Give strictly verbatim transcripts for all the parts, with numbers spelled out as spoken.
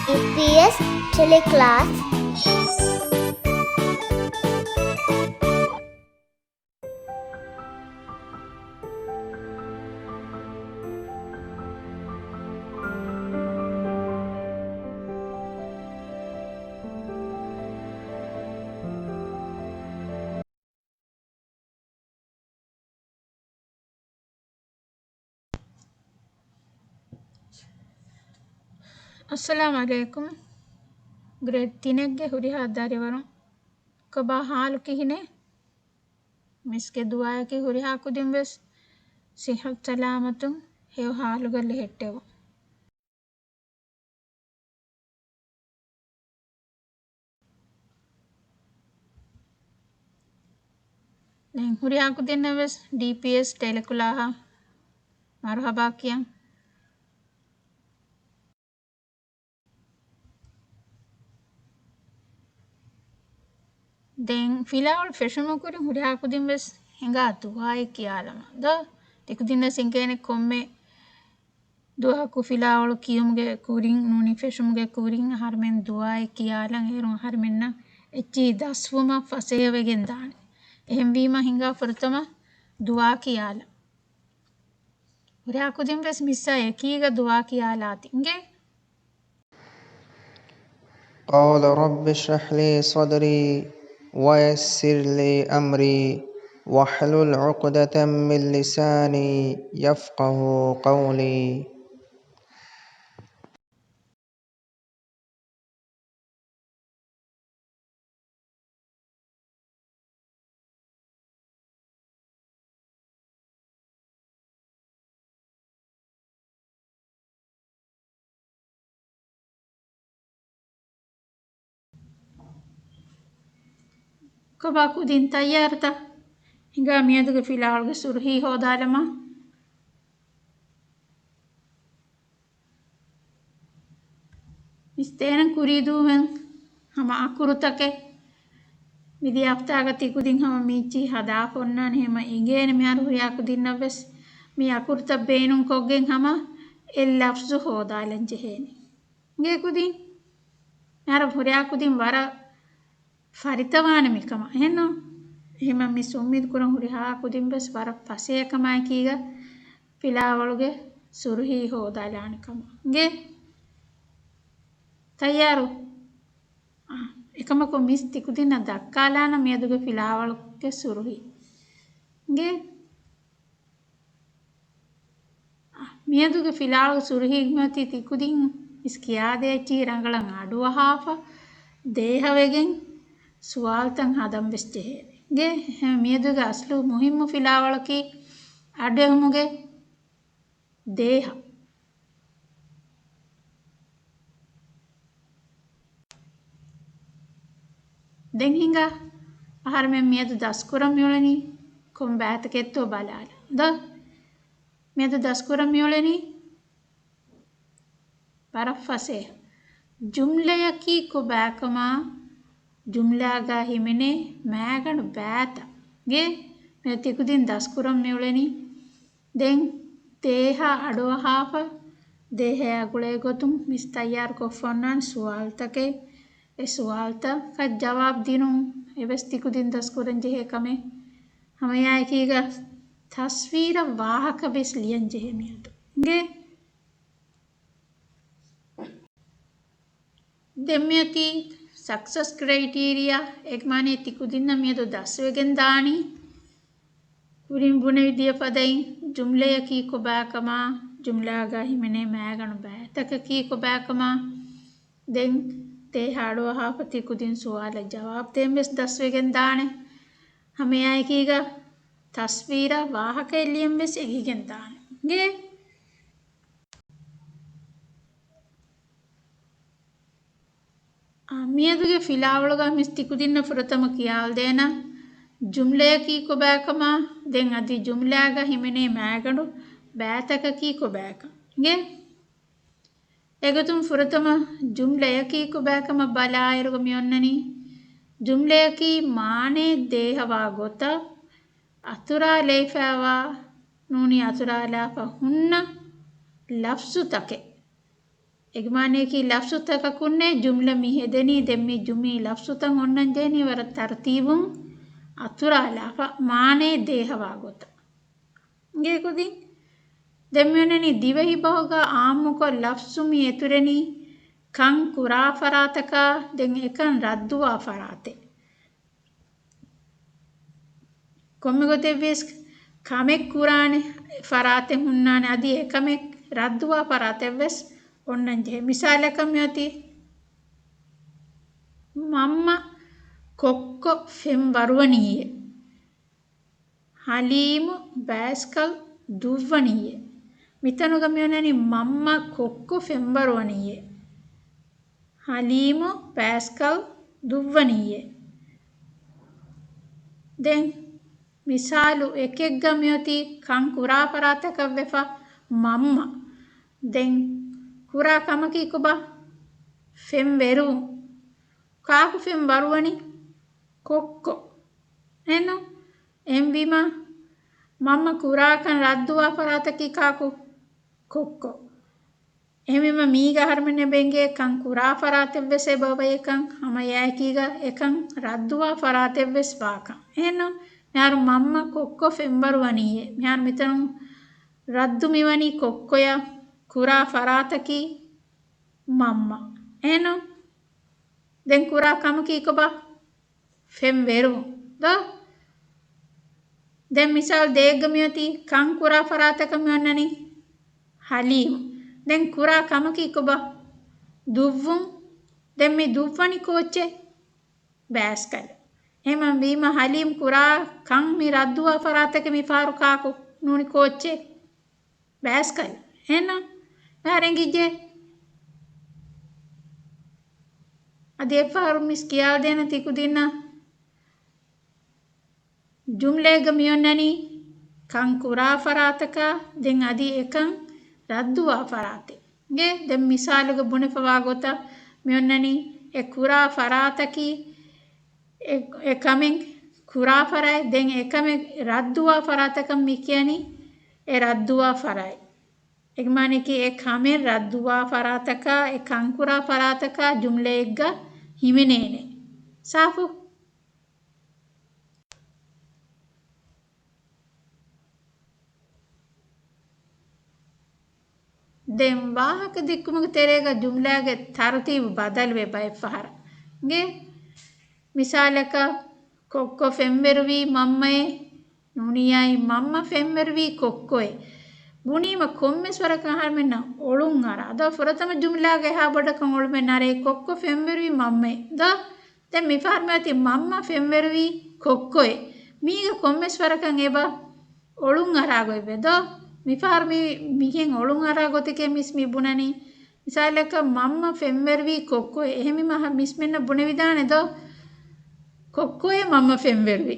ޑީޕީއެސް ޓެލެކްލާސް. އައްސަލާމު ޢަލައިކުމް. ގްރޭޑް ތިނެއްގެ ހުރިހާ ދަރިވަރުން، ކޮބާ ޙާލު ކިހިނެއް؟ މިސްގެ ދުޢާއަކީ ހުރިހާ ކުދިން ވެސް ޞިއްޙަތު ސަލާމަތުން ހެޔޮ ޙާލުގަ ލެހެއްޓެވުން. ދެން ހުރިހާ ކުދިންނަށް ވެސް ޑީޕީއެސް ޓެލެކްލާހަށް މަރުޙަބާ ކިޔަން. ދެން ފިލާވަޅު ފެށުމުގެ ކުރިން ހުރިހާ ކުދިން ވެސް ހިނގާ ދުޢާއެއް ކިޔާލަމާ ދޯ؟ ތިކުދިންނަށް އިނގޭނެ ކޮންމެ ދުވަހަކު ފިލާވަޅު ކިޔުމުގެ ކުރިން ނޫނީ ފެށުމުގެ ކުރިން އަހަރުމެން ދުޢާއެއް ކިޔާލަން. އޭރުން އަހަރުމެންނަށް އެއްޗިހި ދަސްވުމަށް ފަސޭހަވެގެން ދާނެ. އެހެންވީމަ ހިނގާ ފުރަތަމަ ދުޢާ ކިޔާލަން. ހުރިހާ ކުދިން ވެސް މިސްއާ އެކީގަ ދުޢާ ކިޔާލާތި އިނގޭ. قال رب اشرح لي صدري ويسر لي أمري واحلل عقدة من لساني يفقه قولي. ކޮބާ ކުދިން ތައްޔާރުތަ؟ ހިނގާ މިއަދުގެ ފިލާވަޅުގެ ސުރުހީ ހޯދާލަމާ. މިސް ތޭރަން ކުރީދޫމެން ހަމަ އަކުރުތަކެއް. މިދިޔަ ހަފްތާގަ ތިކުދިން ހަމަ މީއްޗި ހަދާފަ އޮންނާނެ. ހަމަ އިނގޭނެ މިހާރު ހުރިހާ ކުދިންނަށް ވެސް މި އަކުރުތައް ބޭނުންކޮށްގެން ހަމަ އެއް ލަފްޒު ހޯދާލަން ޖެހޭނެ. އިނގޭ ކުދިން؟ މިހާރު ހުރިހާ ކުދިން ވަރަށް ފަރިތަވާނެ މިކަމަށް. އެހެންނު؟ އެހެމަ މިސް އުއްމީދު ކުރަން ހުރިހާ ކުދިން ވެސް ވަރަށް ފަސޭހަކަމާއެކީގަ ފިލާވަޅުގެ ސުރުހީ ހޯދާލާނެ ކަމަށް. އިނގޭ؟ ތައްޔާރު؟ އާ، އެކަމަކު މިސް ތިކުދިންނަށް ދައްކާލާނަން މިއަދުގެ ފިލާވަޅުގެ ސުރުހީ. އިނގޭ؟ މިއަދުގެ ފިލާވަޅު ސުރުހީގަ މިއޮތީ ތިކުދިން މިސް ކިޔާދޭ އެއްޗިހި ރަނގަޅަށް އަޑުއަހާފަ ދޭހަވެގެން ސުވާލުތައް ހަދަން ވެސް ޖެހޭ. އިނގޭ؟ މިއަދުގެ އަސްލު މުހިއްމު ފިލާވަޅަކީ އަޑުއެހުމުގެ ދޭހަ. ދެން ހިނގާ އަހަރުމެން މިއަދު ދަސްކުރަން މިއުޅެނީ ކޮން ބައިތަކެއްތޯ ބަލާލަން ދޯ؟ މިއަދު ދަސްކުރަން މިއުޅެނީ ވަރަށް ފަސޭހަ. ޖުމްލަޔަކީ ކޮބާކަމާ، ޖުމްލާގަ ހިމެނޭ މައިގަނޑު ބައިތައް. އިނގޭ؟ މިއަދު ތިކުދިން ދަސްކުރަން މިއުޅެނީ. ދެން ދޭހަ އަޑުއަހާފަ، ދޭހަޔާ ގުޅޭ ގޮތުން މިސް ތައްޔާރުކޮށްފަ އޮންނާނެ ސުވާލުތަކެއް. އެ ސުވާލުތަކަށް ޖަވާބު ދިނުން އެވެސް ތިކުދިން ދަސްކުރަން ޖެހޭ ކަމެއް. ހަމައެއާއެކީގަ ތަސްވީރަށް ވާހަކަ ވެސް ލިޔަން ޖެހޭ މިއަދު. އިނގޭ؟ ދެން މިއޮތީ ސަކްސަސް ކްރައިޓީރިއާ. އޭގެ މާނައީ ތިކުދިންނަށް މިއަދު ދަސްވެގެން ދާނީ ކުރިން ބުނެވި ދިޔަ ފަދައިން ޖުމްލަޔަކީ ކޮބާކަމާ، ޖުމްލާގަ ހިމެނޭ މައިގަނޑު ބައިތަކަކީ ކޮބާކަމާ. ދެން ދޭހަ އަޑުއަހާފަ ތިކުދިން ސުވާލަށް ޖަވާބު ދޭން ވެސް ދަސްވެގެން ދާނެ. ހަމައެއާއެކީގަ ތަސްވީރާ ވާހަކައެއް ލިޔަން ވެސް އެނގިގެން ދާނެ. އިނގޭ؟ އާ، މިއަދުގެ ފިލާވަޅުގަ މިސް ތިކުދިންނަށް ފުރަތަމަ ކިޔާލަދޭނަން ޖުމްލަޔަކީ ކޮބާކަމާ، ދެން އަދި ޖުމްލާގަ ހިމެނޭ މައިގަނޑު ބައިތަކަކީ ކޮބާކަން. އިނގޭ؟ އެގޮތުން ފުރަތަމަ ޖުމްލަޔަކީ ކޮބާކަމަށް ބަލާއިރުގަ މި އޮންނަނީ، ޖުމްލަޔަކީ މާނައެއް ދޭހަވާ ގޮތަށް އަތުރާލައިފައިވާ ނޫނީ އަތުރާލާފަ ހުންނަ ލަފްޒުތަކެއް. އެގެ މާނަޔަކީ ލަފްޒުތަކަކުންނޭ ޖުމްލަ މި ހެދެނީ. ދެން މި ޖުމީ ލަފްޒުތައް އޮންނަން ޖެހެނީ ވަރަށް ތަރުތީބުން އަތުރާލާފަ މާނައެއް ދޭހަވާ ގޮތަށް. އިނގޭ ކުދިން. ދެން މި އޮންނަނީ ދިވެހި ބަހުގަ އާއްމުކޮށް ލަފްޒު މި އެތުރެނީ ކަން ކުރާ ފަރާތަކާ ދެން އެކަން ރައްދުވާ ފަރާތެއް. ކޮންމެ ގޮތެއްވިޔަސް ކަމެއް ކުރާނެ ފަރާތެއް ހުންނާނެ، އަދި އެކަމެއް ރައްދުވާ ފަރާތެއް ވެސް އޮންނަން ޖެހޭ. މިސާލަކަށް މިއޮތީ މަންމަ ކޮއްކޮ ފެންވަރުވަނީއޭ. ހަލީމު ބައިސްކަލް ދުއްވަނީއޭ. މިތަނުގަ މިއޮންނަނީ މަންމަ ކޮއްކޮ ފެންވަރުވަނީއޭ. ހަލީމު ބައިސްކަލް ދުއްވަނީއޭ. ދެން މިސާލު އެކެއްގަ މިއޮތީ ކަން ކުރާ ފަރާތަކަށް ވެފަ މަންމަ. ދެން ކުރާ ކަމަކީ ކޮބާ؟ ފެން ވެރުވުން. ކާކު ފެން ވަރުވަނީ؟ ކޮއްކޮ. އެންނު؟ އެހެންވީމަ މަންމަ ކުރާކަން ރައްދުވާ ފަރާތަކީ ކާކު؟ ކޮއްކޮ. އެހެންވީމަ މީގަ އަހަރުމެންނަށް އެބަ އެނގޭ ކަން ކުރާ ފަރާތެއްވެސް އެބަ އޮވޭކަން، ހަމަ އެއާއެކީގަ އެކަން ރައްދުވާ ފަރާތެއްވެސް ވާކަން. އެހެންނު؟ މިހާރު މަންމަ ކޮއްކޮ ފެންވަރު ވަނީއޭ. މިހާރު މިތަނުން ރައްދު މިވަނީ ކޮއްކޮޔަށް، ކުރާ ފަރާތަކީ މަންމަ. އެހެންނު؟ ދެން ކުރާ ކަމަކީ ކޮބާ؟ ފެން ވެރުވުން ދޯ؟ ދެން މިސާލު ދޭއްގަ މިއޮތީ ކަން ކުރާ ފަރާތަކަށް މި އޮންނަނީ ހަލީމު. ދެން ކުރާ ކަމަކީ ކޮބާ؟ ދުއްވުން. ދެން މި ދުއްވަނީ ކޯއްޗެއް؟ ބައިސްކަލް. އެހެންވީމަ ހަލީމް ކުރާ ކަން މި ރައްދުވާ ފަރާތަކަށް މި ފަހަރު ކާކު ނޫނީ ކޯއްޗެއް؟ ބައިސްކަލް. އެހެންނަ؟ އަހަރެން ގިއްޖެ. އަދި އެއްފަހަރު މިސް ކިޔާދޭނަ ތިކުދިންނަށް. ޖުމްލައެއްގަ މިއޮންނަނީ ކަން ކުރާ ފަރާތަކާ ދެން އަދި އެކަން ރައްދުވާ ފަރާތެއް. އިނގޭ؟ ދެން މިސާލުގަ ބުނެފަވާ ގޮތަށް މިއޮންނަނީ އެ ކުރާ ފަރާތަކީ އެ، އެ ކަމެއް ކުރާ ފަރާތް، ދެން އެ ކަމެއް ރައްދުވާ ފަރާތަކަށް މި ކިޔަނީ އެ ރައްދުވާ ފަރާތް. އެގެ މާނައަކީ އެ ކަމެއް ރައްދުވާ ފަރާތަކާ، އެ ކަންކުރާ ފަރާތަކާ ޖުމްލައެއްގަ ހިމެނޭނެ. ސާފު؟ ދެން ވާހަކަ ދެއްކުމުގެ ތެރޭގަ ޖުމްލާގެ ތަރުތީބު ބަދަލުވޭ ބައެއް ފަހަރަށް. އިނގޭ؟ މިސާލަކަށް، ކޮއްކޮ ފެންވެރުވީ މަންމައޭ. ނޫނީ އާއި މަންމަ ފެންވެރުވީ ކޮއްކޮއޭ. ބުނީމަ ކޮންމެސް ވަރަކަށް އަހަރުމެންނަށް އޮޅުން އަރާ. ދޯ ފުރަތަމަ ޖުމްލާގަ އެހާ ބޮޑަކަށް އޮޅުމެއް ނަރޭ ކޮއްކޮ ފެންވެރުވީ މަންމައޭ. ދޯ؟ ދެން މިފަހަރު މިއޮތީ މަންމަ ފެންވެރުވީ ކޮއްކޮއޭ. މީގަ ކޮންމެސް ވަރަކަށް އެބަ އޮޅުން އަރާ ގޮތްވޭ ދޯ؟ މިފަހަރު މި، މިހެން އޮޅުން އަރާ ގޮތެކޭ މިސް މި ބުނަނީ. މިސާލަކަށް މަންމަ ފެންވެރުވީ ކޮއްކޮއޭ. އެހެންވީމަ މިސްމެންނަށް ބުނެވިދާނެ ދޯ؟ ކޮއްކޮއޭ މަންމަ ފެންވެރުވީ.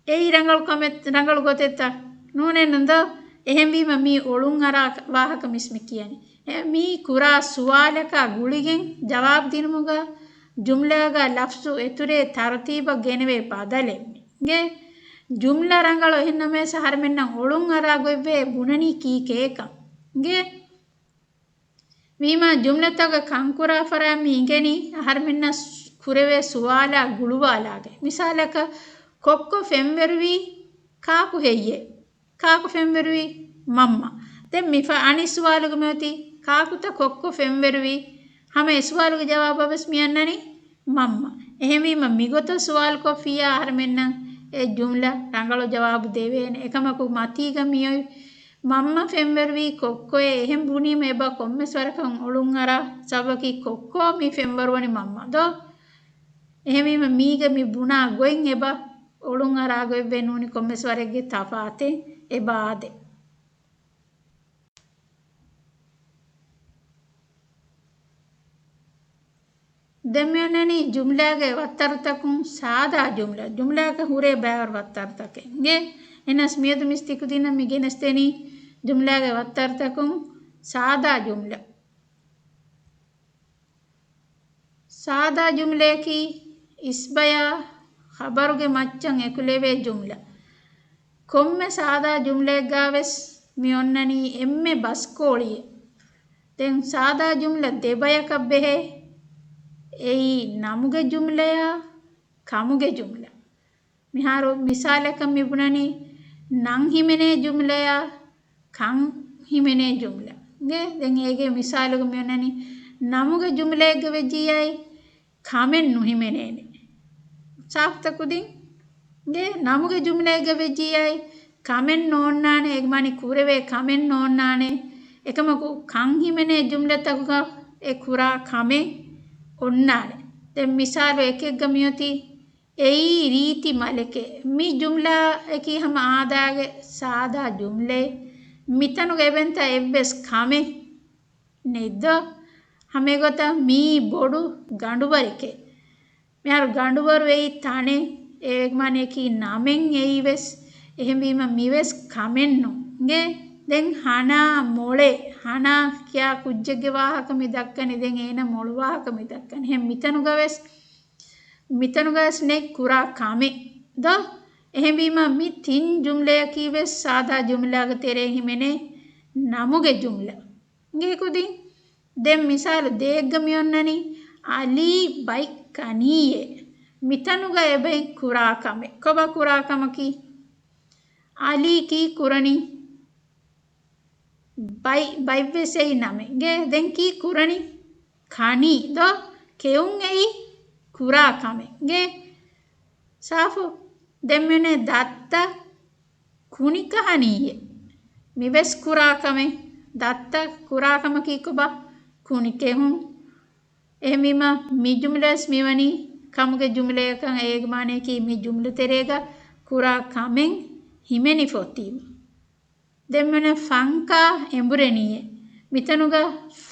އެއީ ރަނގަޅު ކަމެއް، ރަނގަޅު ގޮތެއްތަ؟ ނޫނޭ ނުން ދޯ؟ އެހެންވީމަ މީ އޮޅުން އަރާ ވާހަކަ މިސް މި ކިޔަނީ. އެ މީ ކުރާ ސުވާލަކާ ގުޅިގެން ޖަވާބު ދިނުމުގަ ޖުމްލާގަ ލަފްޒު އެތުރޭ ތަރުތީބަށް ގެނެވޭ ބަދަލެއް މީ. އިނގޭ؟ ޖުމްލަ ރަނގަޅު އެހެންނަމަވެސް އަހަރުމެންނަށް އޮޅުން އަރާ ގޮތްވޭ ބުނަނީ ކީކޭކަން. އިނގޭ؟ ވީމާ ޖުމްލަތަކަށް ކަންކުރާ ފަރާތް މި އިނގެނީ އަހަރުމެންނަށް ކުރެވޭ ސުވާލާ ގުޅުވާލާގެ. މިސާލަކަށް، ކޮއްކޮ ފެންވެރުވީ ކާކު ހެއްޔޭ؟ ކާކު ފެންވެރުވީ؟ މަންމަ. ދެން މި ފަ-، އަނެއް ސުވާލުގަ މިއޮތީ، ކާކުތަ ކޮއްކޮ ފެންވެރުވީ؟ ހަމަ އެ ސުވާލުގެ ޖަވާބަށް ވެސް މި އަންނަނީ މަންމަ. އެހެންވީމަ މިގޮތަށް ސުވާލުކޮށްފިއްޔާ އަހަރުމެންނަށް އެ ޖުމްލަ ރަނގަޅު ޖަވާބު ދެވޭނެ. އެކަމަކު މަތީގަ މިއޮތް މަންމަ ފެންވެރުވީ ކޮއްކޮއޭ. އެހެން ބުނީމަ އެބަ ކޮންމެސް ވަރަކަށް އޮޅުން އަރާ ސަބަބަކީ ކޮއްކޮ މި ފެންވަރުވަނީ މަންމަ ދޯ؟ އެހެންވީމަ މީގަ މި ބުނާ ގޮތް އެބަ އޮޅުން އަރާ ގޮތްވެ ނޫނީ ކޮންމެސް ވަރެއްގެ ތަފާތެއް އެބަ އާދޭ. ދެން މި އޮންނަނީ ޖުމްލާގެ ވައްތަރުތަކުން ސާދާ ޖުމްލަ. ޖުމްލާގަ ހުރޭ ބައިވަރު ވައްތަރުތަކެއް އިނގޭ. އެހެނަސް މިއަދު މިސް ތިކުދިންނަށް މި ގެނެސްދެނީ ޖުމްލާގެ ވައްތަރުތަކުން ސާދާ ޖުމްލަ. ސާދާ ޖުމްލައަކީ އިސްބަޔާ ޚަބަރުގެ މައްޗަށް އެކުލެވޭ ޖުމްލަ. ކޮންމެ ސާދާ ޖުމްލައެއްގާވެސް މި އޮންނަނީ އެންމެ ބަސްކޯޅިއެއް. ދެން ސާދާ ޖުމްލަ ދެބަޔަކަށް ބެހޭ. އެއީ ނަމުގެ ޖުމްލަޔާ، ކަމުގެ ޖުމްލަ. މިހާރު މިސާލަކަށް މި ބުނަނީ، ނަން ހިމެނޭ ޖުމްލަޔާ، ކަން ހިމެނޭ ޖުމްލަ. ގެ ދެން އޭގެ މިސާލުގަ މި އޮންނަނީ، ނަމުގެ ޖުމްލައެއްގަ ވެއްޖިއްޔާއި، ކަމެއް ނުހިމެނޭނެ. ސާފުތަ ކުދިން؟ ގެ ނަމުގެ ޖުމްލައެއްގަ ވެއްޖިއްޔާއި، ކަމެއް ނޯންނާނެ، އެ މާނަ ކުރެވޭ ކަމެއް ނޯންނާނެ. އެކަމަކު ކަން ހިމެނޭ ޖުމްލަތަކުގަ އެ ކުރާ ކަމެއް އޮންނާނެ. ދެން މިސާލު އެކެއްގަ މިއޮތީ، އެއީ ރީތި މަލެކޭ. މި ޖުމްލާއަކީ ހަމަ އާދައިގެ ސާދާ ޖުމްލައެއް. މިތަނުގަ އެބައިންތަ އެއްވެސް ކަމެއް ނެތްދޯ؟ ހަމައެގޮތަށް މީ ބޮޑު ގަނޑުވަރެކޭ. މިހާރު ގަނޑުވަރު އެއީ ތަނެއް، އޭގެ މާނައަކީ ނަމެއް އެއީ ވެސް. އެހެންވީމަ މިވެސް ކަމެއް ނޫން. އިނގޭ؟ ދެން ހަނާ މޮޅޭ. ހަނާ ކިޔާ ކުއްޖެއްގެ ވާހަކަ މި ދައްކަނީ. ދެން އޭނަ މޮޅު ވާހަކަ މި ދައްކަނީ. އެހެން މިތަނުގަވެސް، މިތަނުގަވެސް ނެތް ކުރާ ކަމެއް ދޯ؟ އެހެންވީމަ މި ތިން ޖުމްލަޔަކީ ވެސް ސާދާ ޖުމްލާގެ ތެރޭ ހިމެނޭ ނަމުގެ ޖުމްލަ. އިނގޭ ކުދިން؟ ދެން މިސާލު ދޭއްގަ މި އޮންނަނީ، އަލީ ބައި ކަނީއޭ. މިތަނުގަ އެބައި ކުރާ ކަމެއް. ކޮބާ ކުރާ ކަމަކީ؟ އަލީ ކީ ކުރަނީ؟ ބައި، ބައިވެސް އެއީ ނަމެއް. އިނގޭ؟ ދެން ކީ ކުރަނީ؟ ކަނީ ދޯ؟ ކެއުން އެއީ ކުރާ ކަމެއް. އިނގޭ؟ ސާފު؟ ދެން މި އޮންނަނީ ދައްތަ ކުނި ކަހަނީއޭ. މިވެސް ކުރާ ކަމެއް. ދައްތަ ކުރާ ކަމަކީ ކޮބާ؟ ކުނި ކެހުން. އެހެންވީމަ މި ޖުމްލަވެސް މިވަނީ ކަމުގެ ޖުމްލަޔަކަށް. އޭގެ މާނައަކީ މި ޖުމްލަ ތެރޭގަ ކުރާ ކަމެއް ހިމެނިފޮތީމަ. ދެން މި އޮންނަނީ ފަންކާ އެނބުރެނީއޭ. މިތަނުގަ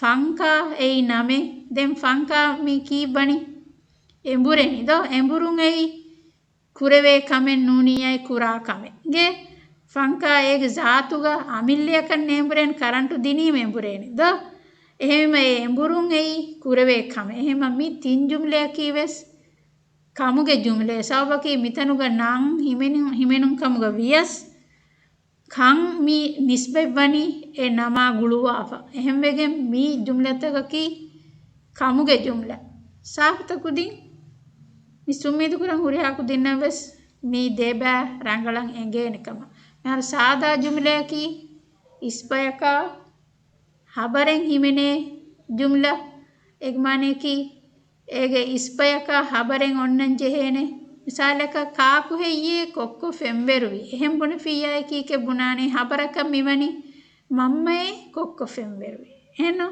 ފަންކާ އެއީ ނަމެއް. ދެން ފަންކާ މި ކީއްވަނީ؟ އެނބުރެނީ ދޯ؟ އެނބުރުން އެއީ ކުރެވޭ ކަމެއް ނޫނިއްޔާ ކުރާ ކަމެއް. އިނގޭ؟ ފަންކާ އޭގެ ޒާތުގަ އަމިއްލަޔަކަށް ނޭނބުރޭން، ކަރަންޓު ދިނީމަ އެނބުރޭނެ ދޯ؟ އެހެންވީމަ އެ އެނބުރުން އެއީ ކުރެވޭ ކަމެއް. އެހެންވީމަ މި ތިން ޖުމްލަޔަކީ ވެސް ކަމުގެ ޖުމްލައެއް. ސަބަބަކީ މިތަނުގަ ނަން ހިމެނު، ހިމެނުން ކަމުގަ ވިޔަސް، ކަން މި ނިސްބަތްވަނީ އެ ނަމާ ގުޅުވާފަ. އެހެންވެގެން މި ޖުމްލަތަކަކީ ކަމުގެ ޖުމްލަ. ސާފުތަ ކުދިން؟ މި އުއްމީދު ކުރަން ހުރިހާ ކުދިންނަށް ވެސް މި ދެބައި ރަނގަޅަށް އެނގޭނެ ކަމަށް. މިހާރު ސާދާ ޖުމްލަޔަކީ އިސްބަޔަކާ ހަބަރެއް ހިމެނޭ ޖުމްލަ. އޭގެ މާނައަކީ އޭގެ އިސްބަޔަކާ ހަބަރެއް އޮންނަން ޖެހޭނެ. މިސާލަކަށް، ކާކު ހެއްޔޭ ކޮއްކޮ ފެންވެރުވީ؟ އެހެން ބުނެފިއްޔާ އެކީކޭ ބުނާނީ ހަބަރަކަށް މިވަނީ މަންމައޭ ކޮއްކޮ ފެންވެރުވީ. އެހެންނު؟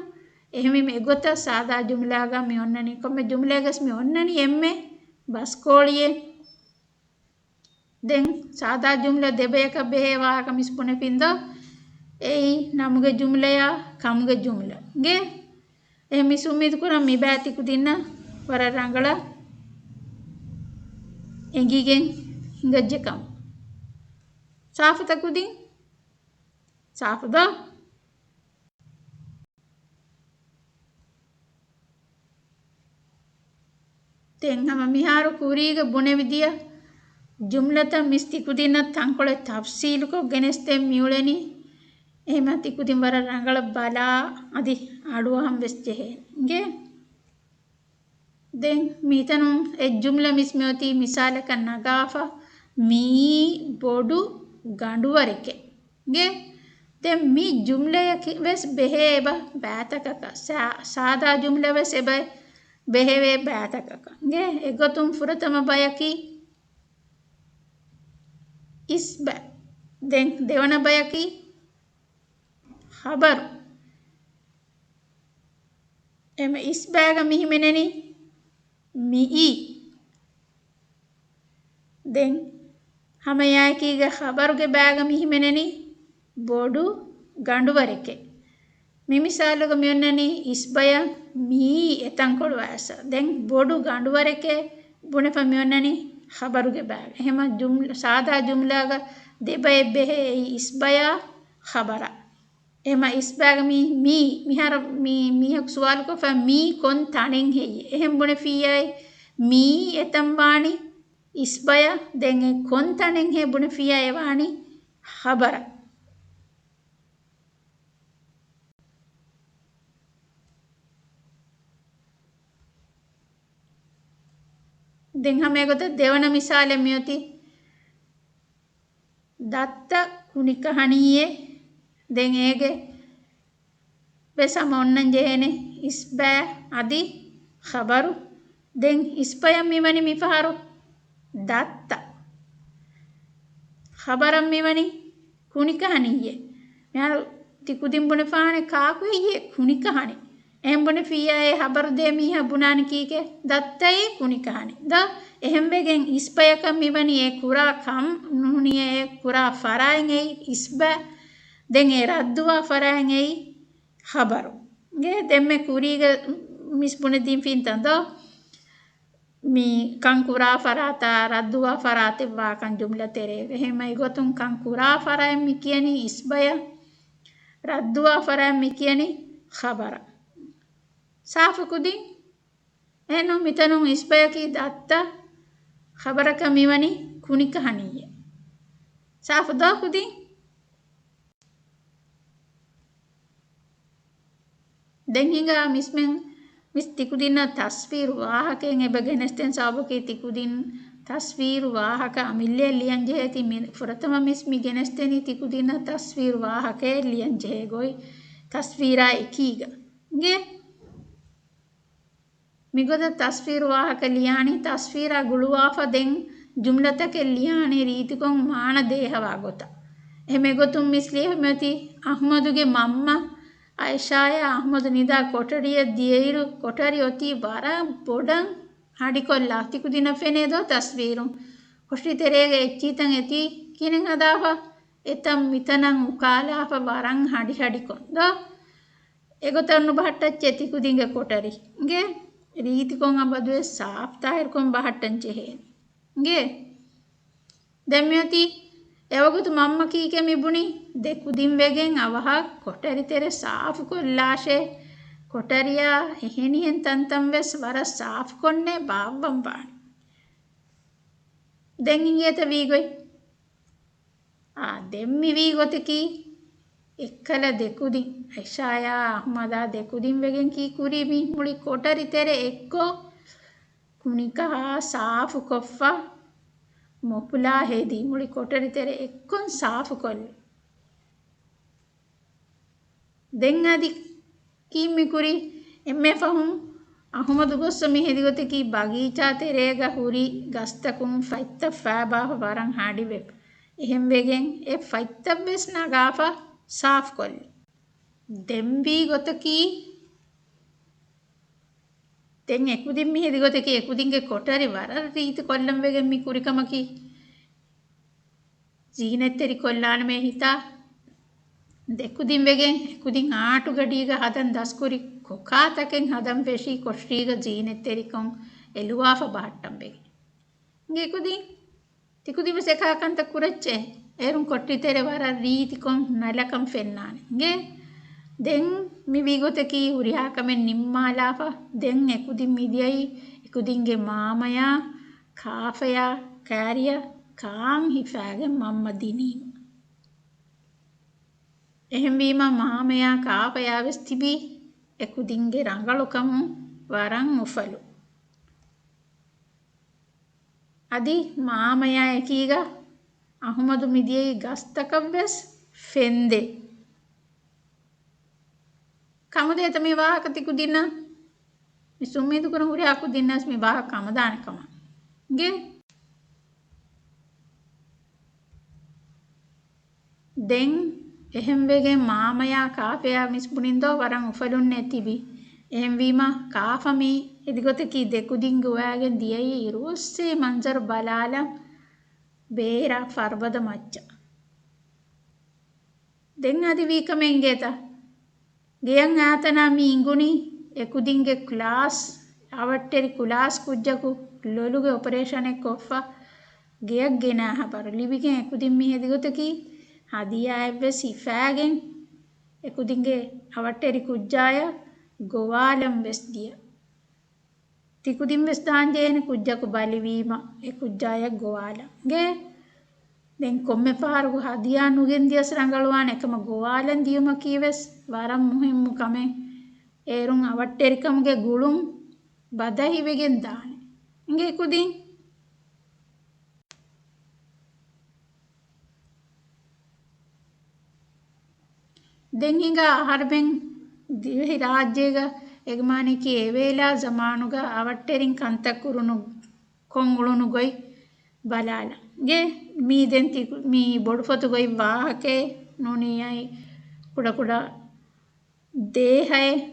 އެހެންވީމަ އެގޮތަށް ސާދާ ޖުމްލާގަ މި އޮންނަނީ ކޮންމެ ޖުމްލައެއްގަސް މި އޮންނަނީ އެންމެ ބަސްކޯޅިއެއް. ދެން ސާދާ ޖުމްލަ ދެބަޔަކަށް ބެހޭ ވާހަކަ މިސް ބުނެފިންދޯ؟ އެއީ ނަމުގެ ޖުމްލަޔާ ކަމުގެ ޖުމްލަ. އިނގޭ؟ އެހެން މިސް އުއްމީދު ކުރަން މި ބައި ތިކުދިންނަށް ވަރަށް ރަނގަޅަށް އެނގިގެން ހިނގައްޖެ ކަމަށް. ސާފުތަ ކުދިން؟ ސާފު ދޯ؟ ދެން ހަމަ މިހާރު ކުރީގަ ބުނެވިދިޔަ ޖުމްލަތައް މިސް ތިކުދިންނަށް ތަންކޮޅެއް ތަފްސީލުކޮށް ގެނެސްދޭން މިއުޅެނީ. އެހެމަ ތިކުދިން ވަރަށް ރަނގަޅަށް ބަލާ އަދި އަޑުއަހަން ވެސް ޖެހޭނެ. އިނގޭ؟ ދެން މިތަނުން އެއް ޖުމްލަ މިސް މިއޮތީ މިސާލަކަށް ނަގާފަ، މިއީ ބޮޑު ގަނޑުވަރެކޭ. އިނގޭ؟ ދެން މި ޖުމްލަޔަކީ ވެސް ބެހޭ އެބަ ބައިތަކަކަށް. ސާ-، ސާދާ ޖުމްލަ ވެސް އެބަ ބެހެވޭ ބައިތަކަކަށް. އިނގޭ؟ އެގޮތުން ފުރަތަމަ ބަޔަކީ އިސްބަ. ދެން ދެވަނަ ބަޔަކީ ޚަބަރު. އެމަ އިސްބާގަ މި ހިމެނެނީ މިއީ. ދެން ހަމައެއާއެކީގަ ޚަބަރުގެ ބާގަ މި ހިމެނެނީ ބޮޑު ގަނޑުވަރެކޭ. މި މިސާލުގަ މި އޮންނަނީ އިސްބަޔަށް މިއީ އެތަންކޮޅު އައިސް. ދެން ބޮޑު ގަނޑުވަރެކޭ ބުނެފަ މި އޮންނަނީ ޚަބަރުގެ ބާގަ. އެހެމަ ޖުމް-، ސާދާ ޖުމްލާގަ ދެބައެއް ބެހޭ އެއީ އިސްބަޔާ ޚަބަރާ. އެމަ އިސްބާގަ މީ، މީ، މިހާރު މީ، މީހަކު ސުވާލުކޮށްފަ މީ ކޮން ތަނެއް ހެއްޔޭ؟ އެހެން ބުނެފިއްޔާއި، މީ އެތަން ވާނީ އިސްބަޔަށް. ދެން އެ ކޮން ތަނެއް ހޭ ބުނެފިއްޔާ އެ ވާނީ ޚަބަރަށް. ދެން ހަމަ އެގޮތަށް ދެވަނަ މިސާލެއް މިއޮތީ ދައްތަ ކުނިކަހަނީއޭ. ދެން އޭގެ ވެސް ހަމަ އޮންނަން ޖެހޭނެ އިސްބަޔާ އަދި ޚަބަރު. ދެން އިސްބަޔަށް މިވަނީ މިފަހަރު ދައްތަ. ޚަބަރަށް މިވަނީ ކުނިކަހަނީއޭ. މިހާރު ތި ކުދިން ބުނެފާނެ ކާކު ހެއްޔޭ ކުނިކަހަނީ؟ އެހެން ބުނެފިއްޔާ އެ ޚަބަރު ދޭ މީހާ ބުނާނެ ކީކޭ؟ ދައްތައޭ ކުނިކަހަނީ. ދޯ؟ އެހެންވެގެން އިސްބަޔަކަށް މިވަނީ އެ ކުރާ ކަން ނޫނީ އެ ކުރާ ފަރާތް އެއީ އިސްބަ. ދެން އެ ރައްދުވާ ފަރާތް އެއީ ޚަބަރު. އިނގޭ ދެންމެ ކުރީގަ މިސް ބުނެދީފިންތަ ދޯ؟ މި ކަން ކުރާ ފަރާތާ ރައްދުވާ ފަރާތެއް ވާކަން ޖުމްލަ ތެރޭގަ. އެހެންމަ އެގޮތުން ކަން ކުރާ ފަރާތް މި ކިޔަނީ އިސްބަޔަށް، ރައްދުވާ ފަރާތް މި ކިޔަނީ ޚަބަރަށް. ސާފު ކުދިން؟ އެހެންނު މިތަނުން އިސްބަޔަކީ ދައްތަ، ޚަބަރަކަށް މިވަނީ ކުނިކަހަނީއޭ. ސާފު ދޯ ކުދިން؟ ދެން ހިނގާ މިސްމެން މިސް ތިކުދިންނަށް ތަސްވީރު ވާހަކައެއް އެބަ ގެނެސްދޭން ސަބަބަކީ ތިކުދިން ތަސްވީރު ވާހަކަ އަމިއްލައަށް ލިޔަން ޖެހޭތީ މި ފުރަތަމަ މިސް މި ގެނެސްދެނީ ތިކުދިންނަށް ތަސްވީރު ވާހަކައެއް ލިޔަން ޖެހޭ ގޮތް ތަސްވީރާ އެކީގަ. އިނގޭ؟ މިގޮތަށް ތަސްވީރު ވާހަކަ ލިޔާނީ ތަސްވީރާ ގުޅުވާފަ ދެން ޖުމްލަތަކެއް ލިޔާނީ ރީތިކޮށް މާނަ ދޭހަވާ ގޮތަށް. އެހެމެގޮތުން މިސް ލިޔެފަ މިއޮތީ އަޙްމަދުގެ މަންމަ އައިޝާޔާ އަޙްމަދު ނިދާ ކޮޓަރިއަށް ދިޔައިރު ކޮޓަރި އޮތީ ވަރަށް ބޮޑަށް ހަޑިކޮށްލާ. ތިކުދިނަށް ފެނޭ ދޯ ތަސްވީރުން؟ ކޮޓަރި ތެރޭގަ އެއްޗިތައް އެތީ ކިހިނެއް ހަދާފަ؟ އެތަން މިތަނަށް އުކާލާފަ ވަރަށް ހަޑިހަޑިކޮށް ދޯ؟ އެގޮތަށް ނުބަހައްޓައްޗޭ ތިކުދިންގެ ކޮޓަރި. އިނގޭ؟ ރީތިކޮށް އަބަދުވެސް ސާފު ތާހިރުކޮށް ބަހައްޓަން ޖެހޭނެ. އިނގޭ؟ ދެން މިއޮތީ އެވަގުތު މަންމަ ކީކޭ މިބުނީ؟ ދެ ކުދިން ވެގެން އަވަހަށް ކޮޓަރި ތެރެ ސާފުކޮށްލާށޭ. ކޮޓަރިއާ އެހެނިހެން ތަންތަން ވެސް ވަރަށް ސާފުކޮށްނޭ ބާއްވަން ވާނެ. ދެން އިނގޭތަ ވީގޮތް؟ އާ، ދެން މިވީ ގޮތަކީ، އެއްކަލަ ދެކުދިން، އައިޝާޔާ އަޙްމަދާ ދެކުދިން ވެގެން ކީ ކުރީ މި މުޅި ކޮޓަރި ތެރެ އެއްކޮށް، ކުނިކަހާ ސާފުކޮށްފަ، މޮޕުލާ ހެދި މުޅި ކޮޓަރި ތެރެ އެއްކޮށް ސާފުކޮށްލި. ދެން އަދި ކީއް މި ކުރީ؟ އެންމެ ފަހުން އަޙުމަދު ގޮއްސަ މި ހެދި ގޮތަކީ ބަގީޗާ ތެރޭގަ ހުރި ގަސްތަކުން ފަތްތައް ފައިބާފަ ވަރަށް ހަޑިވެފަ. އެހެންވެގެން އެ ފަތްތައް ވެސް ނަގާފަ ސާފުކޮށްލި. ދެން ވީ ގޮތަކީ، ދެން އެކުދިން މި ހެދި ގޮތަކީ އެކުދިންގެ ކޮޓަރި ވަރަށް ރީތި ކޮށްލަން ވެގެން މި ކުރި ކަމަކީ. ޒީނަތްތެރި ކޮށްލާނަމޭ ހިތާ. ދެކުދިން ވެގެން އެކުދިން އާޓުގަޑީގަ ހަދަން ދަސްކުރި ކޮކާތަކެއް ހަދަން ފެށީ ކޮޓަރީގަ ޒީނަތްތެރިކޮށް އެލުވާފަ ބަހައްޓަން ވެގެން. އިނގޭ ކުދިން؟ ތިކުދިން ވެސް އެކާ ކަންތައް ކުރައްޗޭ. އޭރުން ކޮޓަރި ތެރެ ވަރަށް ރީތިކޮށް ނަލަކަން ފެންނާނެ. އިނގޭ؟ ދެން މި ވީ ގޮތަކީ ހުރިހާ ކަމެއް ނިންމާލާފަ. ދެން އެކުދިން މިދިޔައީ އެކުދިންގެ މާމަޔާ، ކާފަޔާ، ކާރިޔަށް ކާން ހިފާގެން މަންމަ ދިނީމަ. އެހެންވީމަ މާމަޔާ ކާފަޔާ ވެސް ތިބީ އެކުދިންގެ ރަނގަޅުކަމުން ވަރަށް އުފަލު. އަދި މާމަޔާ އެކީގަ އަޙުމަދު މިދިޔައީ ގަސްތަކަށް ވެސް ފެންދެން. ކަމުދޭތަ މި ވާހަކަ ތިކުދިންނަށް؟ މި އުއްމީދު ކުރަން ހުރިހާ ކުދިންނަށް މި ވާހަކަ ކަމަދާނެ ކަމަށް. އިނގޭ؟ ދެން އެހެންވެގެން މާމަޔާ ކާފަޔާ މިސް ބުނިންދޯ ވަރަށް އުފަލުންނޭ ތިބި. އެހެންވީމަ ކާފަ މި އެދިގޮތަކީ ދެކުދިން ގޮވާގެން ދިޔައީ އިރުއޮއްސޭ މަންޒަރު ބަލާލަން ބޭރަށް ފަރުބަދަ މައްޗަށް. ދެން އަދި ވީކަމެއް އިނގޭތަ؟ ގެޔަށް އާތަނާ މި އިނގުނީ އެކުދިންގެ ކްލާސް، އަވަށްޓެރި ކުލާސް ކުއްޖަކު ލޮލުގެ އޮޕަރޭޝަނެއް ކޮށްފަ ގެޔަށް ގެނާ ހަބަރު ލިބިގެން އެކުދިން މި ހެދިގޮތަކީ ހަދިޔާއެއްވެސް ހިފާގެން އެކުދިންގެ އަވަށްޓެރި ކުއްޖާޔަށް ގޮވާލަން ވެސް ދިޔަ. ތިކުދިން ވެސް ދާންޖެހޭނެ ކުއްޖަކު ބަލިވީމަ އެ ކުއްޖާޔަށް ގޮވާލަން. އިނގޭ؟ ދެން ކޮންމެ ފަހަރަކު ހަދިޔާ ނުގެން ދިޔަސް ރަނގަޅުވާނެ. އެކަމަ ގޮވާލަން ދިޔުމަކީ ވެސް ވަރަށް މުހިއްމު ކަމެއް. އޭރުން އަވަށްޓެރިކަމުގެ ގުޅުން ބަދަހިވެގެން ދާނެ. އިނގޭ ކުދިން؟ ދެން ހިނގާ އަހަރުމެން ދިވެހި ރާއްޖޭގަ އެގަމާނެކީ އެވޭލާ ޒަމާނުގަ އަވަށްޓެރިން ކަންތައް ކުރުނު ކޮށް އުޅުނު ގޮތް ބަލާލަން. ގޭ މީ ދެން ތި-، މީ ބޮޑުފޮތުގައި ވާހަކައެއް ނޫނީ އައި ކުޑަކުޑަ ދޭހައެއް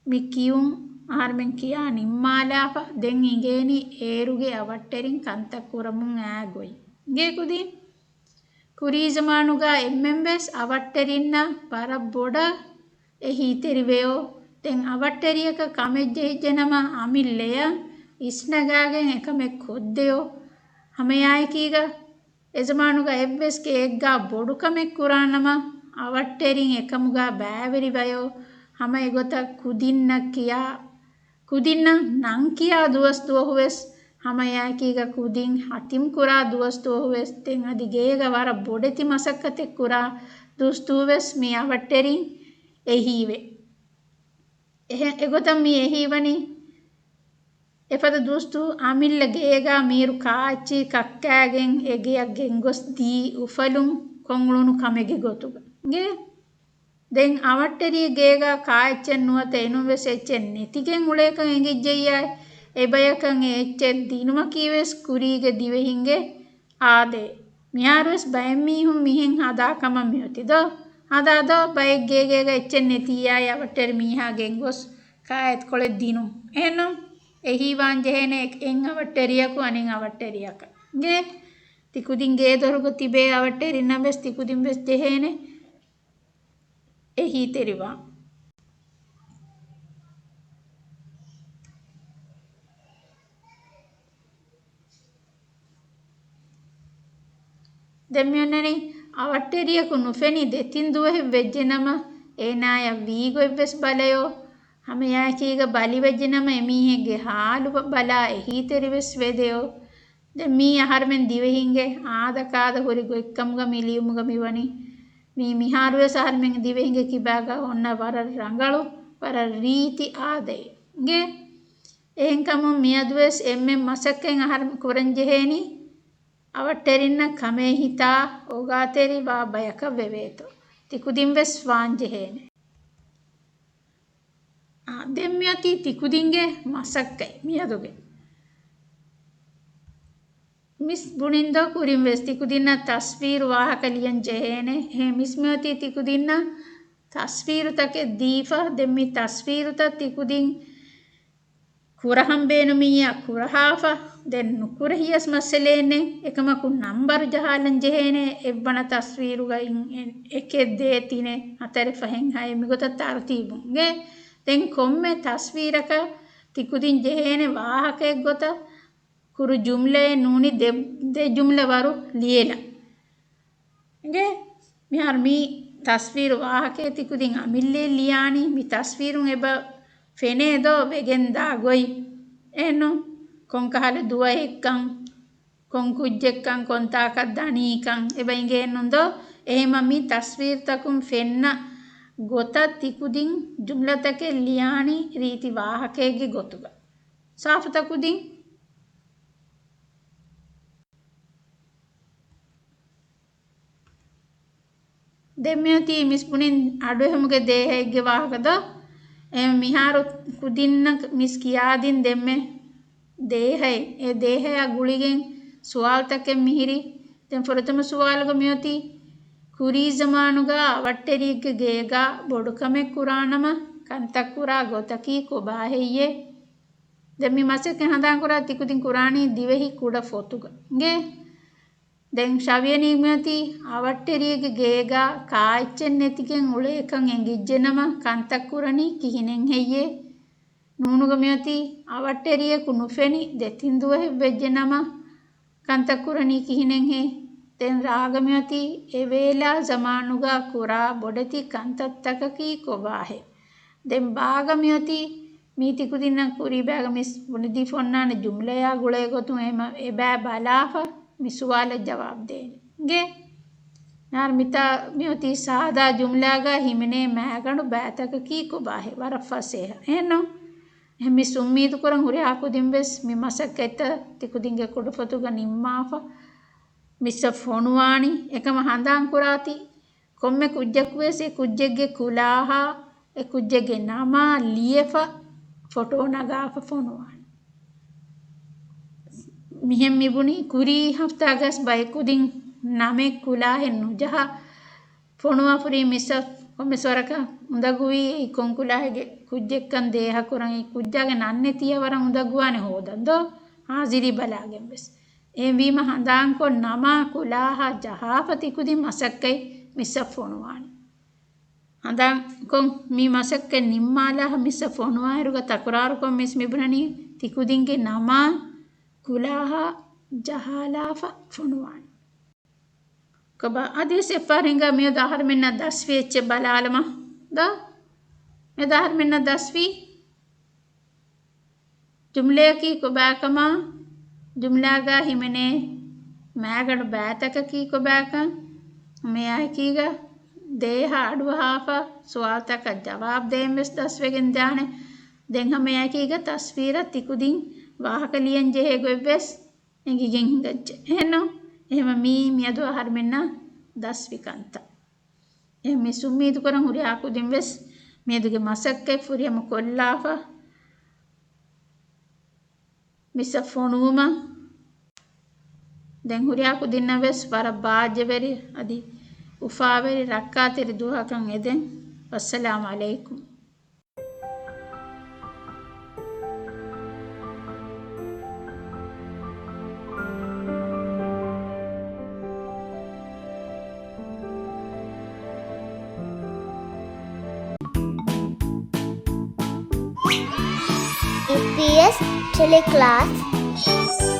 މި ކިޔުން އަހަރުމެން ކިޔާ ނިންމާލާފަ ދެން އިނގޭނީ އޭރުގެ އަވަށްޓެރިން ކަންތައް ކުރަމުން އާ ގޮތް. ގޭ ކުދިން ކުރީ ޒަމާނުގަ އެންމެންވެސް އަވަށްޓެރިންނަށް ވަރަށް ބޮޑަށް އެހީތެރިވެޔޯ. ދެން އަވަށްޓެރިޔަކަށް ކަމެއް ޖެހިއްޖެނަމަ އަމިއްލަޔަށް އިސްނަގާގެން އެކަމެއް ކޮށްދެޔޯ. ހަމައެއާއެކީގަ އެޒަމާނުގަ އެއްވެސް ގެއެއްގަ ބޮޑުކަމެއް ކުރާނަމަ އަވަށްޓެރިން އެކަމުގަ ބައިވެރިވަޔޯ. ހަމަ އެގޮތަށް ކުދިންނަށް ކިޔާ ކުދިންނަށް ނަން ކިޔާ ދުވަސް ދުވަހުވެސް، ހަމައެއާއެކީގަ ކުދިން ހަތިމް ކުރާ ދުވަސް ދުވަހުވެސް، ދެން އަދި ގޭގަ ވަރަށް ބޮޑެތި މަސައްކަތެއް ކުރާ ދުވަސް ދުވަހުވެސް މި އަވަށްޓެރިން އެހީވޭ. އެހެ-، އެގޮތަށް މި އެހީވަނީ އެފަދަ ދުވަސް ދުވަހު އަމިއްލަ ގޭގަ މީރު ކާއެއްޗި ކައްކާގެން އެ ގެޔަށް ގެންގޮސް ދީ އުފަލުން ކޮށްއުޅުނު ކަމެއްގެ ގޮތުގަ. ގޭ ދެން އަވަށްޓެރި ގޭގަ ކާއެއްޗެއް ނުވަތަ އެނޫންވެސް އެއްޗެއް ނެތިގެން އުޅޭކަން އެނގިއްޖެއްޔާ، އެބަޔަކަށް އެ އެއްޗެއް ދިނުމަކީވެސް ކުރީގެ ދިވެހިންގެ އާދައެއް. މިހާރުވެސް ބައެއް މީހުން މިހެން ހަދާ ކަމަށް މިއޮތީ ދޯ؟ ހަދާ ދޯ؟ ބައެއް ގޭގޭގަ އެއްޗެއް ނެތިއްޔާ އަވަށްޓެރި މީހާ ގެންގޮސް ކާއެތިކޮޅެއް ދިނުން. އެހެންނު އެހީވާން ޖެހޭނެ އެއް އަވަށްޓެރިޔަކު އަނެއް އަވަށްޓެރިޔަކަށް. ގޭ ތިކުދިން ގޭދޮރުގަ ތިބޭ އަވަށްޓެރިންނަށް ވެސް ތިކުދިން ވެސް ޖެހޭނެ އެހީތެރިވާން. ދެން މިއޮންނަނީ އަވަށްޓެރިޔަކު ނުފެނި ދެތިން ދުވަހެއް ވެއްޖެނަމަ، އޭނާޔަށް ވީގޮތްވެސް ބަލަޔޯ. ހަމައެއާއެކީގަ ބަލިވެއްޖެނަމަ އެމީހެއްގެ ހާލު ބަ-، ބަލާ އެހީތެރިވެސް ވެދެޔޯ. ދެން މީ އަހަރުމެން ދިވެހިންގެ އާދަކާދަ ހުރި ގޮތްކަމުގަ މި ލިޔުމުގަ މިވަނީ. މީ މިހާރުވެސް އަހަރުމެން ދިވެހިންގެ ކިބާގަ އޮންނަ ވަރަށް ރަނގަޅު، ވަރަށް ރީތި އާދައެއް. އިނގޭ؟ އެހެންކަމުން މިއަދުވެސް އެންމެން މަސައްކަތް އަހަރުމެން ކުރަން ޖެހޭނީ، އަވަށްޓެރިންނަށް ކަމޭ ހިތާ އޯގާތެރި ވާ ބަޔަކަށް ވެވޭތޯ. ތިކުދިން ވެސް ވާން ޖެހޭނެ. އާ، ދެން މިއޮތީ ތިކުދިންގެ މަސައްކަތް މިއަދުގެ. މިސް ބުނިންދޯ ކުރިން ވެސް ތިކުދިންނަށް ތަސްވީރު ވާހަކަ ލިޔަން ޖެހޭނެ. އެހެން މިސް މިއޮތީ ތިކުދިންނަށް ތަސްވީރުތަކެއް ދީފަ، ދެން މި ތަސްވީރުތައް ތިކުދިން ކުރަހަން ބޭނުމިއްޔާ ކުރަހާފަ، ދެން ނުކުރެހިޔަސް މައްސަލައެއް ނެތް. އެކަމަކު ނަންބަރު ޖަހާލަން ޖެހޭނެ އެއްވަނަ ތަސްވީރުގައި އެކެއް ދޭއް ތިނެއް ހަތަރެއް ފަހެއް ހައެއް މިގޮތަށް ތަރުތީބުން. އިނގޭ؟ ދެން ކޮންމެ ތަސްވީރަކަށް ތިކުދިން ޖެހޭނެ ވާހަކައެއް ގޮތަށް ކުރު ޖުމްލައެއް ނޫނީ ދެ، ދެ ޖުމްލަ ވަރު ލިޔެލަން. އިނގޭ؟ މިހާރު މި ތަސްވީރު ވާހަކައެއް ތިކުދިން އަމިއްލައަށް ލިޔާނީ. މި ތަސްވީރުން އެބަ ފެނޭ ދޯ ވެގެން ދާ ގޮތް؟ އެހެންނު ކޮންކަހަލަ ދުވަހެއްކަން، ކޮން ކުއްޖެއްކަން، ކޮންތާކަށް ދަނީކަން އެބަ އިނގޭނުން ދޯ؟ އެހެމަ މި ތަސްވީރުތަކުން ފެންނަ ގޮތަށް ތިކުދިން ޖުމްލަތަކެއް ލިޔާނީ ރީތި ވާހަކައެއްގެ ގޮތުގަ. ސާފުތަ ކުދިން؟ ދެން މިއޮތީ މިސް ބުނިން އަޑުއެހުމުގެ ދޭހައެއްގެ ވާހަކަ ދޯ؟ އެ މިހާރު ކުދިންނަށް މިސް ކިޔާދިން ދެންމެ ދޭހައެއް. އެ ދޭހަޔާ ގުޅިގެން ސުވާލުތަކެއް މިހިރީ. ދެން ފުރަތަމަ ސުވާލުގަ މިއޮތީ، ކުރީ ޒަމާނުގަ އަވަށްޓެރިއެއްގެ ގޭގަ ބޮޑުކަމެއް ކުރާނަމަ ކަންތައްކުރާ ގޮތަކީ ކޮބާހެއްޔޭ؟ ދެން މި މަސައްކަތް ހަނދާންކުރާ ތިކުދިން ކުރާނީ ދިވެހި ކުޑަ ފޮތުގަ. އިނގޭ؟ ދެން ޝަވިޔަނީ މިއޮތީ އަވަށްޓެރިއެއްގެ ގޭގަ ކާއެއްޗެއް ނެތިގެން އުޅޭކަން އެނގިއްޖެނަމަ ކަންތައް ކުރަނީ ކިހިނެއްހެއްޔޭ؟ ނޫނުގަ މިއޮތީ އަވަށްޓެރިއަކު ނުފެނި ދެތިން ދުވަހެއް ވެއްޖެނަމަ ކަންތައް ކުރަނީ ކިހިނެއްހޭ؟ ދެން ރާގަ މިއޮތީ އެވޭލާ ޒަމާނުގަ ކުރާ ބޮޑެތި ކަންތައްތަކަކީ ކޮބާހޭ؟ ދެން ބާގަ މިއޮތީ މީ ތިކުދިންނަށް ކުރީބާގަ މިސް ބުނެދީފަ އޮންނާނެ ޖުމްލަޔާ ގުޅޭ ގޮތުން އެމަ އެބައި ބަލާފަ މި ސުވާލަށް ޖަވާބު ދޭނެ. އިނގޭ؟ މިހާރު މިތާ މިއޮތީ ސާދާ ޖުމްލާގަ ހިމެނޭ މައިގަނޑު ބައިތަކަކީ ކޮބާހޭ؟ ވަރަށް ފަސޭހަ. އެހެންނު؟ އެހެން މިސް އުއްމީދު ކުރަން ހުރިހާ ކުދިން ވެސް މި މަސައްކަތްތައް ތިކުދިންގެ ކުޑަފޮތުގަ ނިންމާފަ މިސްއަށް ފޮނުވާނީ. އެކަމަށް ހަނދާން ކުރާތި ކޮންމެ ކުއްޖަކުވެސް އެ ކުއްޖެއްގެ ކުލާހާ، އެ ކުއްޖެއްގެ ނަމާ ލިޔެފަ ފޮޓޯ ނަގާފަ ފޮނުވާނެ. މިހެން މިބުނީ ކުރީ ހަފްތާގަސް ބައެއް ކުދިން ނަމެއް ކުލާހެއް ނުޖަހާ ފޮނުވާ ފުރީ މިސްއަށް ކޮންމެސް ވަރަކަށް އުނދަގޫވީ އެއީ ކޮން ކުލާހެއްގެ ކުއްޖެއްކަން ދޭހަކުރަން އެ ކުއްޖާގެ ނަންނެތިޔަ ވަރަށް އުނދަގޫވާނެ ހޯދަން ދޯ؟ ހާޒިރީ ބަލާގެން ވެސް. އެހެންވީމަ ހަނދާންކޮށް ނަމާ ކުލާހާ ޖަހާފަ ތިކުދިން މަސައްކަތް މިސްއަށް ފޮނުވާނެ. ހަނދާންކޮށް މި މަސައްކަތް ނިންމާލާފަ މިސްއަށް ފޮނުވާއިރުގަ ތަކުރާރުކޮށް މިސް މިބުނަނީ ތިކުދިންގެ ނަމާ ކުލާހާ ޖަހާލާފަ ފޮނުވާނެ. ކޮބާ އަދިވެސް އެއްފަހަރު ހިނގާ މިއަދު އަހަރުމެންނަށް ދަސްވި އެއްޗެއް ބަލާލަމާ ދޯ؟ މިއަދު އަހަރުމެންނަށް ދަސްވީ ޖުމްލަޔަކީ ކޮބާކަމާ، ޖުމްލާގަ ހިމެނޭ މާގަނޑު ބައިތަކަކީ ކޮބާކަން، މިއާއެކީގަ ދޭހަ އަޑުއަހާފަ ސުވާލުތަކަށް ޖަވާބު ދޭން ވެސް ދަސްވެގެން ދާނެ. ދެން ހަމައެކީގަ ތަސްވީރަށް ތިކުދިން ވާހަކަ ލިޔަން ޖެހޭ ގޮތް ވެސް އެނގިގެން ހިނގައްޖެ. އެހެންނު؟ އެހެމަ މީ މިއަދު އަހަރުމެންނަށް ދަސްވި ކަންތައް. އެހެން މިސް އުއްމީދު ކުރަން ހުރިހާ ކުދިން ވެސް މިއަދުގެ މަސައްކަތް ފުރިހަމަ ކޮށްލާފަ މިސްއަށް ފޮނުވުމަށް ދެން ހުރިހާ ކުދިންނަށް ވެސް ވަރަށް ބާއްޖަވެރި އަދި އުފާވެރި ރައްކާތެރި ދުވަހަކަށް އެދެން. ވައްސަލާމް ޢަލައިކުމް. އީޕީއެސް ޓެލެކްލާސް.